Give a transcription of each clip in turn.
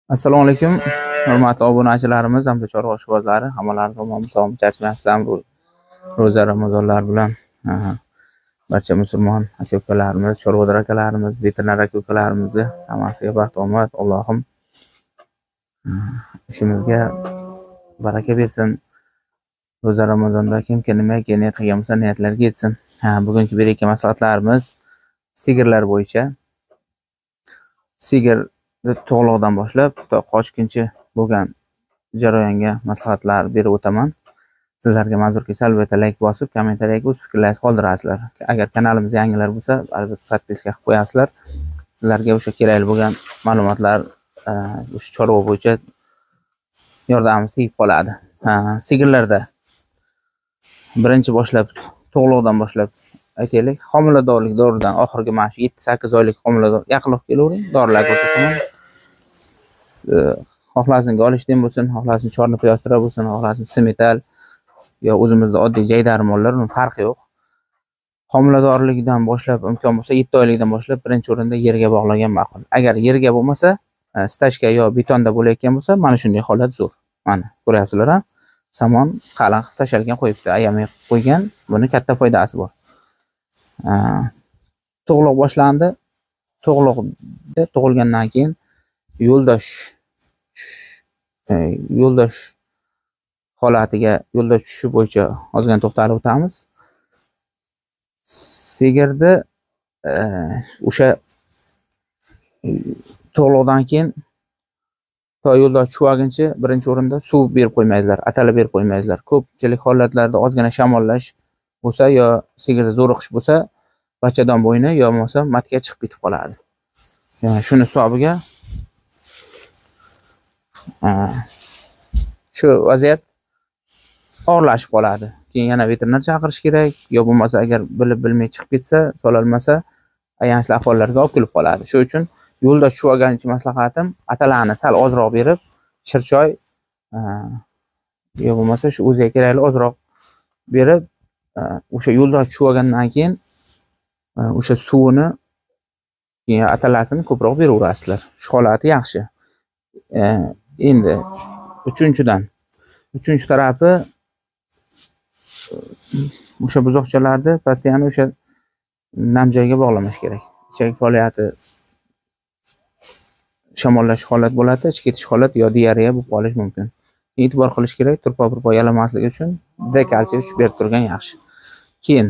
Assalomu alaykum, hurmatli obunachilarimiz hamda chorva ishqibozlari, hammalaringiz omon sog'lik charchamayapsizlarmi? Ro'za Ramazonlar bilan barcha musulmon aka-ukalarimiz, chorvador akalarimiz, veterinar aka-ukalarimizga hammasiga baxt omad, Allohim ishimizga baraka bersin. Ro'za Ramazonda kimki nimaga niyat qilgan bo'lsa, niyatlarga yetsin. Bugungi berayotgan maslahatlarimiz sigirlar bo'yicha. Sigir tug'ruqdan boshlab to qochguncha bo'lgan jarayonga maslahatlar berib o'taman. Sizlarga manzur kelsa, albatta like bosib, kommentariyaga o'z fikrlaringizni qoldirasizlar. Agar kanalimizga yangilar bo'lsa, albatta podpiska qilib qo'yasizlar. Sizlarga o'sha kerakli bo'lgan ma'lumotlar, o'sha chorva bo'yicha yordamimiz tegib qoladi. Sigirlarda birinchi boshlab tug'ruqdan boshlab aytaylik, homiladorlik davridan oxirgi mana shu 7-8 oylik homilador yaqinroq kelavering, dorilar ko'rsataman. Xohlasin golishdan bo'lsin, xohlasin chorni piyostira bo'lsin, xohlasin simetal yo o'zimizda oddiy jaydarmonlar, uning farqi yo'q. Homiladorlikdan boshlab imkon bo'lsa 7 oylikdan boshlab birinchi o'rinda yerga bog'lagan ma'qul. Agar yerga bo'lmasa, stachka yo betonda bo'layotgan bo'lsa, mana shunday holat zo'r. Mana ko'ryapsizlar, ha? Samon qalin qilib tashalgan qo'yibdi, ayamay qo'ygan, buni katta foydasi bor. Tug'ruq boshlandi. Tug'ruq tug'ilgandan keyin yo'ldosh holatiga, yo'ldosh tushishi bo'yicha ozgina to'xtalib o'tamiz. Sigirni o'sha tug'ruqdan keyin to yo'ldosh tushib olguncha birinchi o'rinda suv berib qo'ymaysizlar, atala berib qo'ymaysizlar. Ko'pchilik holatlarda ozgina shamollash bo'lsa yo sigirda zo'riqish bo'lsa, bachadon bo'yni yo bo'lmasa matga chiqib ketib qoladi. Yani shuni hisobiga shu vaziyat og'irlashib qoladi. Keyin yana veterinar chaqirish kerak, yo bo'lmasa agar bilib bilmay chiqib ketsa, sololmasa, ayanchli ahvollarga olib kelib qoladi. Shu uchun yo'lda tushib olgancha maslahatim, atalani sal ozroq berib, shirchoy yo bo'lmasa shu o'ziga kerakli ozroq berib, o'sha yo'lda tushib olgandan keyin o'sha suvini, keyin atalasini ko'proq beraverasizlar. Shu holati yaxshi. Endi uchinchi tarafi o'sha buzoqchalarni постоянно o'sha nam joyga bog'lamash kerak. Ichak faoliyati shamollash holat bo'ladi, ichib ketish holat yo diareya bo'lib qolishi mumkin. E'tibor qilish kerak, turpo-purpo yalamasligi uchun D kalsiy ichib berib turgan yaxshi. Keyin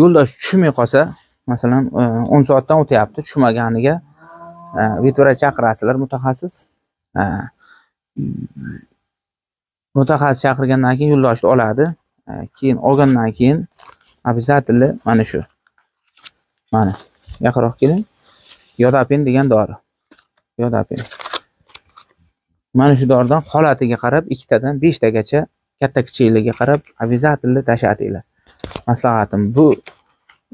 yo'ldosh tushmay qolsa, masalan 10 soatdan o'tyapti, tushmaganiga vetvrach chaqirasizlar, mutaxassis. Mutaxassis chaqirgandan keyin yo'ldoshni oladi. Keyin olgandan keyin обязательно mana shu. Mana yaqinroq keling. Yodapin degan dori. Yodapin. Mana shu doridan holatiga qarab 2 tadan 5 tagacha katta kichikligiga qarab обязательно tashlatinglar. Maslahatim bu,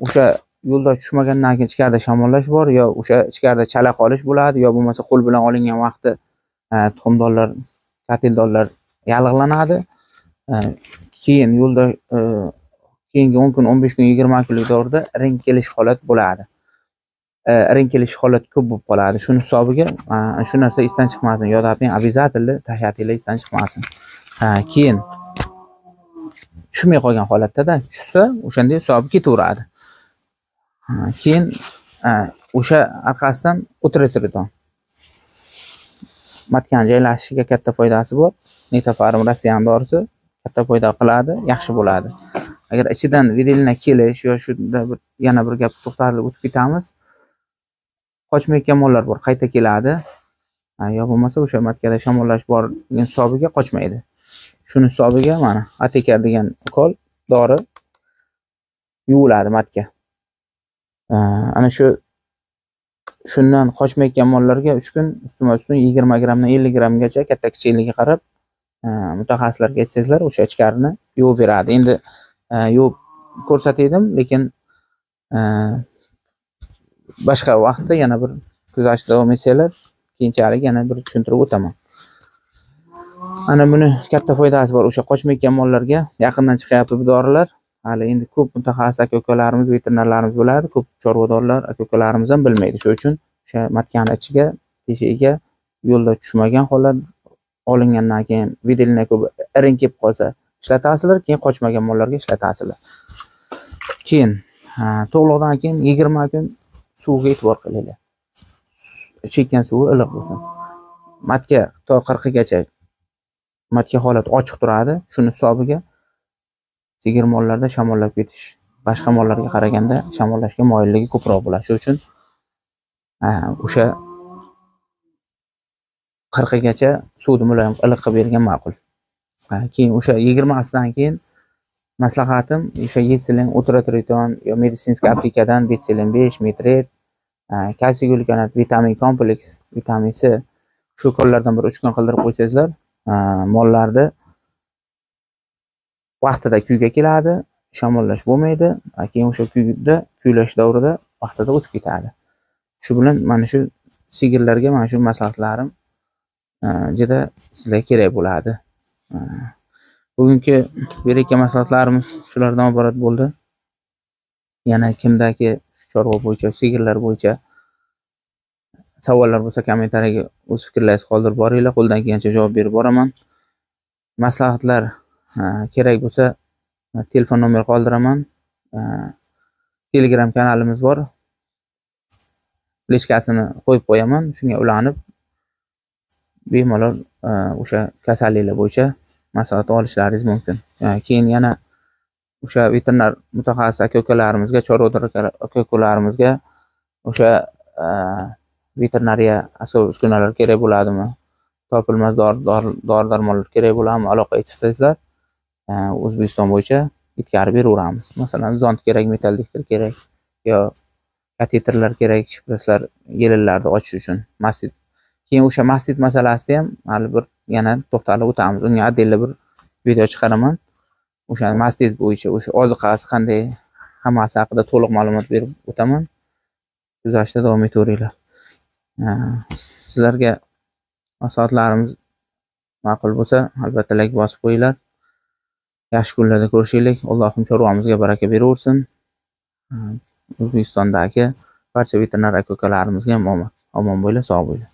o'sha yo'lda tushmagandan keyin ichkarida shamollash bor, yo o'sha ichkarida chala qolish bo'ladi, yo bo'lmasa qo'l bilan olingan vaqti tuxumdonlar, katildonlar yallig'lanadi. Keyin yo'lda keyingi 10 kun, 15 kun, 20 kunlik davrda ring kelish holat bo'ladi. Ring kelish holat ko'p bo'lib qoladi. Shuni hisobiga shu narsa esdan chiqmasin. Yodaping обязательно tashlatinglar, esdan chiqmasin. Keyin tushmay qolgan holatda-da tushsa, o'shanda hisobi ketaveradi. Keyin o'sha orqasidan o'tiratriton. Matkani joylashishiga katta foydasi bor. Netafarm Rossiyaning dorisi katta foyda qiladi, yaxshi bo'ladi. Agar ichidan videlina kelish yo shunda bir yana bir gap to'xtalib o'tib ketamiz. Qochmayotgan mollar bor, qayta keladi. Yo bo'lmasa o'sha matkada shamollash bor degan hisobiga qochmaydi. Shuni hisobiga mana Atekar degan ukol dori yuviladi matka. Ana shu shundan qochmayotgan mollarga 3 kun ustma-ustun 20 grammdan 50 grammgacha katta kichikligiga qarab mutaxassislarga aytsangizlar, o'sha ichkarini yuvib beradi. Endi yuvib ko'rsatdim, lekin boshqa vaqtda yana bir kuzatishda davom etsanglar, keyinchalik yana bir tushuntirib o'taman. Ana buni katta foydasi bor o'sha qochmayotgan mollarga. Yaqindan chiqyapti bu dorilar. Hali endi ko'p mutaxassis aka-ukalarimiz, veterinarlarimiz biladi, ko'p chorvadorlar aka-ukalarimiz ham bilmaydi. Shuning uchun o'sha matkani ichiga Teshagiga yo'lda tushmagan holat olingandan keyin выделение ko'p irin kelib qolsa ishlatasizlar, keyin qochmagan mollarga ishlatasizlar. Keyin tug'ruqdan keyin 20 kun suvga e'tibor qilinglar. Ichayotgan suvi iliq bo'lsin. Matka to 40 gacha matka holat ochiq turadi. Shuni hisobiga sigir mollarda shamollab ketish boshqa mollarga qaraganda shamollashga moyilligi ko'proq bo'ladi. Shuning uchun o'sha 40 gacha suvni muloyim iliq qilib bergan ma'qul. Keyin o'sha 20sidan keyin maslahatim o'sha Yetsilin, Utrotriton yo meditsinskiy aptekadan Betsilin 5, Metret, kalsiy glukonat, vitamin kompleks, vitamin C shu ukollardan bir 3 kun qildirib qo'ysangizlar, mollarda vaqtida kuyga keladi, shamollash bo'lmaydi, keyin o'sha kuyda kuylash davrida vaqtida o'tib ketadi. Shu bilan mana shu sigirlarga mana shu maslahatlarim juda sizlarga kerak bo'ladi. Bugungi berayotgan maslahatlarimiz shulardan iborat bo'ldi. Yana kimdaki chorva bo'yicha, sigirlar bo'yicha savollar bo'lsa, kommentariyaga o'z fikrlaringizni qoldirib boringlar. Qo'ldan kelgancha javob berib boraman. Maslahatlar kerak bo'lsa, telefon nomer qoldiraman. Telegram kanalimiz bor. Lishkasini qo'yib qo'yaman. Shunga ulanib bemalol o'sha kasalliklar bo'yicha maslahat olishlaringiz mumkin. Keyin yana o'sha veterinar mutaxassis aka-ukalarimizga, chorvador aka-ukalarimizga o'sha veterinariya asbob uskunalar kerak bo'ladimi? Topilmas dori-darmonlar kerak bo'ladimi? Aloqaga chiqsangizlar, O'zbekiston bo'yicha yetkazib beraveramiz. Masalan, zond kerak, metal detektor kerak yo kateterlar kerak, shprislar, yelinlarni ochish uchun mastit. Keyin o'sha mastit masalasida ham hali bir yana to'xtalib o'tamiz. Unga отдельно bir video chiqaraman. O'sha mastit bo'yicha o'sha oziqasi qanday, hammasi haqida to'liq ma'lumot berib o'taman. Kuzatishda davom etaveringlar. Sizlarga maslahatlarimiz ma'qul bo'lsa, albatta like bosib qo'yinglar. Yaxshi kunlarda ko'rishaylik. Allohim chorvamizga baraka beraversin. O'zbekistondagi barcha veterinar aka-ukalarimizga ham omon. Omon bo'linglar, sog' bo'linglar.